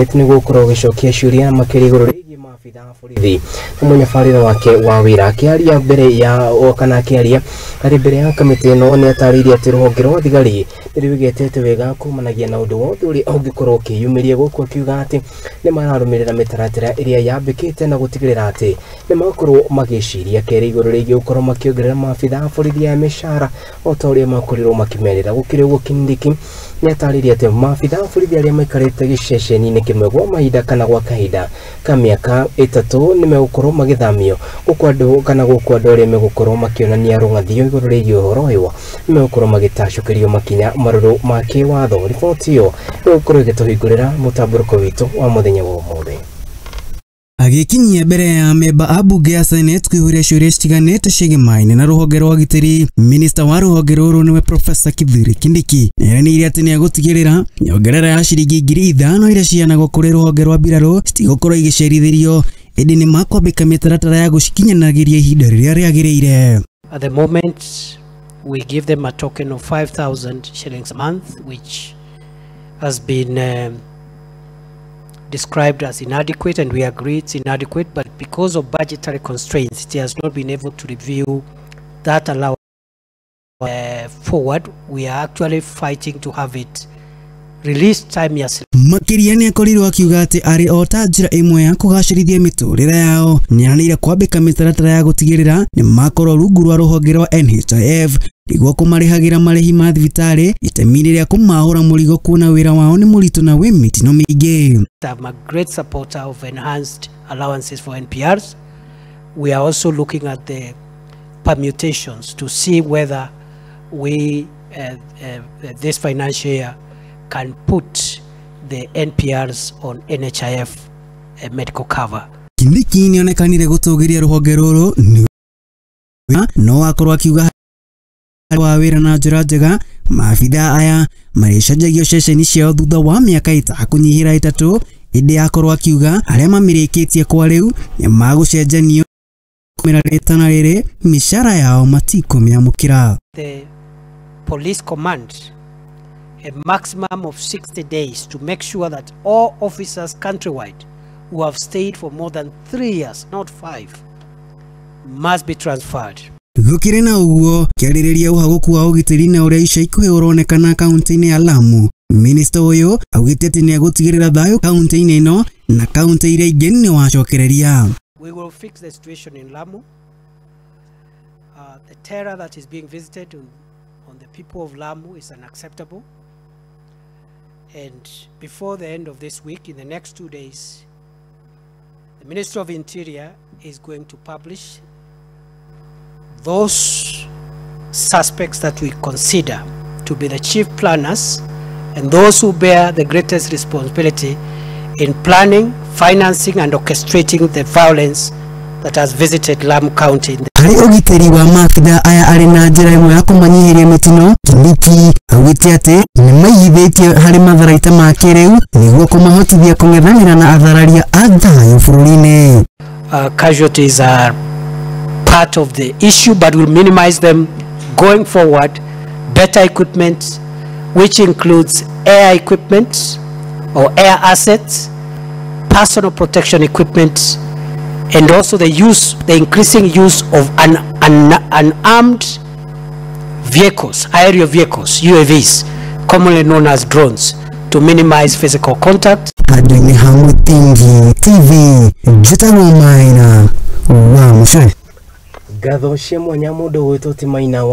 Nĩ gũkorwo gĩcokia ciũria makĩria igũrũ rĩgiĩ maabitha a borithi na mũnyabarĩre wake wa wĩra. Akĩaria mbere ya kana akĩaria arĩ mbere ya kamĩtĩ ĩno, nĩ atarĩirie atĩ rũhonge rwa thigari nĩ rwĩgetete wega kumanagia na ũndũ wothe ũrĩa ũngĩkorwo ũkĩyumĩria, gũkũ akiuga atĩ nĩ mararũmĩrĩra mĩtaratara ĩrĩa yambĩkĩte na gũtigĩrĩra atĩ nĩ makorwo magĩciria kerĩ igũrũ rĩgiĩ gũkorwo makĩongerera maabitha a borithi aya mĩcara o ta ũrĩa makorirwo makĩmerĩra. Gũkĩrĩ ũguo, Kindiki nĩ atarĩirie atĩ maabitha a borithi arĩa maikarĩte gĩceceni-inĩ kĩmwe gwa mahinda kana gwa kahinda ka mĩaka 3 nĩ megũkorwo magĩthamio gũkũ andũ kana gũkũ andũ arĩa megũkorwo makĩonania rũng'athio igũrũ rĩgiĩ ũhoro ũyũ nĩ megũkorwo magĩtacũkĩrio makinya marũrũ ma kĩwatho. Riboti ĩyo ĩgũkorwo ĩgĩtũhingũrĩra mũtambũrũko witũ wa mũthenya wa ũmũthĩ. Agĩkinyia mbere ya amemba a mbunge ya Senate kũihũria ciũria citiganĩte ciĩgĩmaine na rũhonge rwa ũgitĩri, minista wa rũhonge rũrũ nĩwe Profesa Kithure Kindiki nĩeranĩire atĩ nĩegũtigĩrĩra nyongerera ya ciringi 5,000 iria ciheanagwo kũrĩ rũhonge rwa mbirarũ citigũkorwo igĩcerithĩrio, ĩndĩ nĩ makwambĩka mĩtaratara ya gũcikinyanagĩria ihinda rĩrĩa rĩagĩrĩire. At the moment, we give them a token of 5,000 shillings a month, which has been described as inadequate, and we agree it's inadequate, but because of budgetary constraints, it has not been able to review that allowance forward. We are actually fighting to have it released timeously. Makĩria nĩ akorirwo akiuga atĩ arĩ o ta njĩra ĩmwe ya kũgacĩrithia mĩtũrĩre yao, nĩeranĩire kwambĩka mĩtaratara ya gũtigĩrĩra nĩ makorwo rungu rwa rũhonge rwa NHIF nĩguo kũmarĩhagĩra marĩhi ma thibitarĩ itemi-inĩ rĩa kũmahũra mũrigo, kuona wĩra wao nĩ mũritũ na wĩ mĩtino mĩingĩ. I'm a great supporter of enhanced allowances for NPRs. We are also looking at the permutations to see whether we, this financial year, can put the NPRs on NHIF medical cover. Kindiki nĩonekanire gũtũgĩria rũhonge rũrũ, no akorwo akiuga wa wĩra na njĩra njega maabitha aya marĩcenjagio ceceni ciao thutha wa mĩaka ĩtakũnyihĩra 3, ĩndĩ akorwo akiuga arĩa mamĩrĩkĩtie kwa rĩu nĩ magũcenjanio kumĩra rĩtana rĩrĩ mĩcara yao matikũmĩamũkĩra. The police command a maximum of 60 days to make sure that all officers countrywide who have stayed for more than 3 years, not 5, must be transferred. Gũkĩrĩ na ũguo, kĩarĩrĩria ũhagũku wa ũgitĩri na ũrĩa ica ikuhĩ ũronekana kaunti-inĩ ya Lamu, minista ũyũ augĩte atĩ nĩegũtigĩrĩra thayũ kaunti-inĩ ĩno na kaunti iria ingĩ nĩ wacokereria. We will fix the situation in Lamu. The terror that is being visited on the people of Lamu is unacceptable. And before the end of this week, in the next 2 days, the Minister of Interior is going to publish those suspects that we consider to be the chief planners and those who bear the greatest responsibility in planning, financing and orchestrating the violence that has visited Lamu County. Harĩ ũgitĩri wa maabitha aya arĩ na njĩra ĩmwe ya kũmanyihĩria mĩtino, Kindiki augĩte atĩ nĩ maigithĩtie harĩ matharaita ma kĩrĩu nĩguo kũmahotithia kũng'ethanĩra na athararia a thayũ bũrũri-inĩ. Casualties are part of the issue, but we'll minimize them going forward. Better equipment, which includes air equipment or air assets, personal protection equipment, and also the increasing use of unarmed vehicles, aerial vehicles, UAVs, commonly known as drones, to minimize physical contact. Handũ-inĩ ha Mũthingi TV, njĩtagwo Maina wa Mũcere. Ngatho cia mwanya mũndũ ũgwĩtwo ti Maina wa